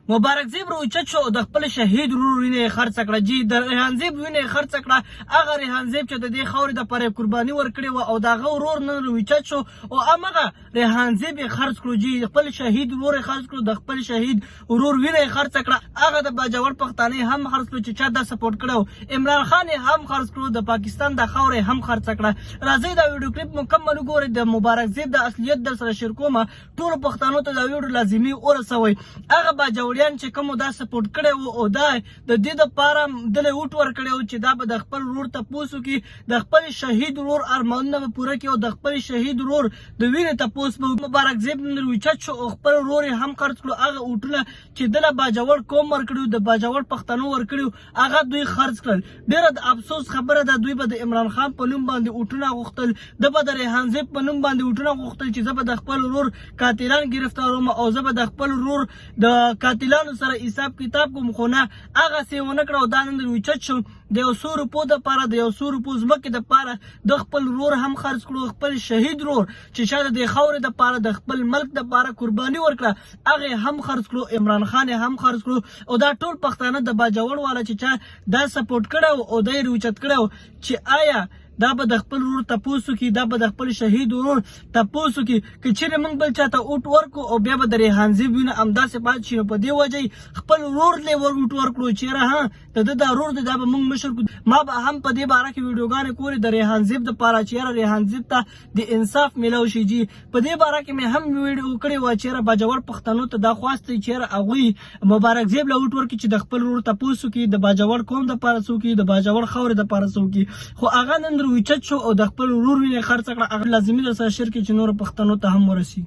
مبارک زیب روچت شو او د خپل شهید ورور وینه یې خرڅه کړه. جی د ریحان زیب وینه یې خرڅه کړه، هغه ریحان زیب چې د دې خاورې دپاره یې قرباني ورکړې وه او د هغه ورور نن روچت شو او همغه ریحان زیب یې خرڅ کړو. جی خپل شهید ورور یې خرڅ کړو، د خپل شهید ورور وینه یې خرڅه کړه. هغه د باجوړ پښتانه یې هم خرڅ کړو چې چا دا سپورټ کړی و. عمران خان یې هم خرڅ کړو، د پاکستان دا خاوره یې هم خرڅه کړه. راځئ دا ویډیو کلیپ مکمل وګورئ، د مبارک زیب د اصلیت در سره شریکوم. ټولو پښتنو ته دا ویډیو لازمي ورسوئ. هغه باجوړیان چې کوم دا سپورټ کړی وو او دا د دې دپاره دله اوټ ورکړی و چې دا به د خپل ورور تپوس وکړي، د خپل شهید ورور ارمانونه به پوره کړي او د خپل شهید ورور د وینې تپوس به. مبارک زیب نن روچت شو او خپل ورور یې هم خرڅ کړو. هغه اوټونه چې دله باجوړ قوم ورکړي وو، د باجوړ پښتنو ورکړي وو، هغه دوی خرڅ کړل. ډېره د افسوس خبره ده. دوی به د عمران خان په نوم باندې اوټونه غوښتل، ده به د ریحان زیب په نوم باندې اوټونه غوښتل چې زه به د خپل ورور قاتلان ګرفتاروم او زه به د خپل ورور د قاتلانو سره حساب کتاب کوم، خو نه، هغسې یې ونه کړه او دا نن روچت شو. د یو څو روپو دپاره، د یو څو روپو ځمکې دپاره د خپل ورور هم خرڅ کړو. خپل شهید ورور چې چا د دې خاورې دپاره، د خپل ملک دپاره قرباني ورکړه، هغه یې هم خرڅ کړو، عمران خان یې هم خرڅ کړو. او دا ټول پښتانه د باجوړ والا چې چا دا سپورټ کړی و او دا یې روچت کړی و چې آیا دا به د خپل ورور تپوس وکړي، دا به د خپل شهید ورور تپوس وکړي، که چېرې موږ بل چاته اوټ ورکړو او بیا به د ریحان زیب وینه همداسې پاتې شي. نو په دې وجه یې خپل ورور له ور اوټ ورکړو چې یاره ها د ده دا ورور دی، دا به موږ مشر کړو. ما به هم په دې باره کې ویډیوګانې کولې د ریحان زیب دپاره چې یاره ریحان زیب ته د انصاف میلاو شي. جي په دې باره کې مې هم ویډیو کړې وه چې یاره باجوړ پښتنو ته دا خواست دی چې یاره هغوی مبارک زیب له اوټ ورکړي چې د خپل ورور تپوس وکړي، د باجوړ قوم دپاره څه وکړي، د باجوړ خاورې دپاره څه وکړي. خو هغه نن روچت شو او د خپل ورور وینه یې خرڅه کړه. هغه لازمي در سره شریک کړي چې نورو پښتنو ته هم ورسي.